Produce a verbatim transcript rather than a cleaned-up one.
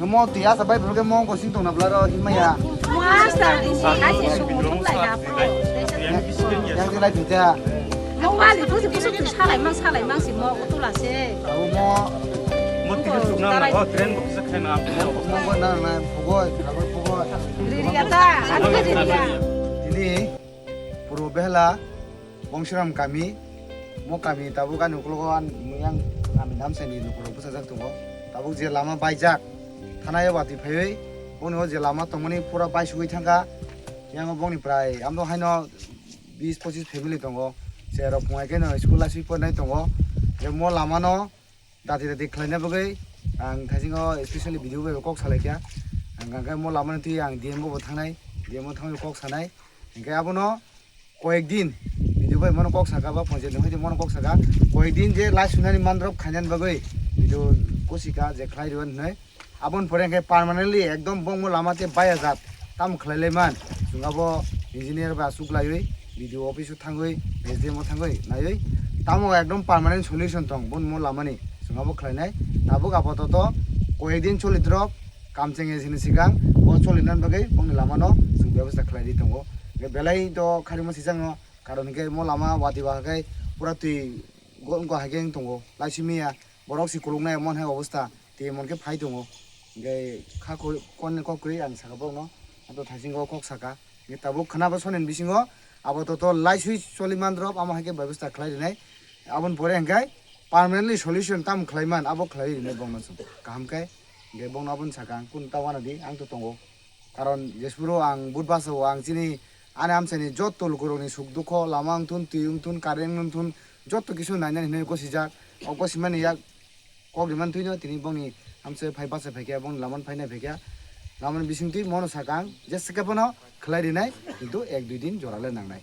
Mo twi asa bai phuru khe mo kosing tongna bwla ro himaya. Mo asta ni si kaise sumo thum lai na phuru. Yang se lai thung cha. Mo wali busi busi tu salai mang salai mang si mo utula se. Abo mo. Mo twi sukna na, o train bo kisa khaina. Mo ko na na phugoi, khagoi phugoi. Ririya ta, anu ririya. Ini Purbo Behela, Bongsiram kami, mo kami tabuk ani ukologo ang muyang kami namsani nukurok bwsajak tongo. Tabuk je lama baijak, thanayo watwi phaiwi, boni o je lama tongmani pura baisugwi thangkha. Yang bongni prai amdo haino bis pochis family tongo. Cherok phungai khe no school laswi pornai tongo. Je mo lamano dati dati khlaina bagwi ang thaisingo specially video bai kok salaikha. Ang hwnkhe mo lamani twi ang D M o bo thangnai, D M o thangwi kok sanai. Hwnkhe abono koyek din video bai mono kok saka ba ponchayat ni hoite mono kok saka, koyek din je lai sunani mandrop khainani bagwi video kosika je khlai rw hinwi. Aboni pore hwnkhe permanently ekdom bongmo lama tei baya jat tamo khlai lai man. Chwng abo engineer ba aswk laiwi video office o thangwi S D M o thangwi naiwi tamo ekdom permanent solution tong bongmo lamani chwng abo khlainai. Tabuk apatot koyek din choli drop kam chengya sini sikang bo choli nan bagwi bongni lamano chwng bebosta khlai di tongo. Hwnkhe belai to kharima sijakno karon hwnkhe mo lama watwi ba khe pura twi go go hai khe wng tongo laisimiya. Borok si kuluknai emon hai obosta tei emon khe phai tongo. Hwnkhe kha kon kok kwrwi ang saka borokno, ato thaisingo kok saka. Hwnkhe tabuk khna bo sonen bisingo abo toto laiswi choli mandrop amo hai khe bebosta khlai rinai. Aboni pore hwnkhe permanently solution tamo khlai man abo khlai rinai bongno chwng kaham khe. Hwnkhe bongno aboni saka ang kunu ta uanadi ang to tongo. Karon jesphuru ang but basa o ang chini ani amchaini jotto lukurokni suk dukho, lama wngthun, twi wngthun, current wngthun, jotto kisu nainani hinwi gosijak. O gosimani yak kok rimani twino tini bongni amchai phai bachai phaikha, bongni lamani phainai phaikha. Lamani bisingtwi mono sakang jesa khe bono khlai rinai, kintu ek dui din jora le nangnai.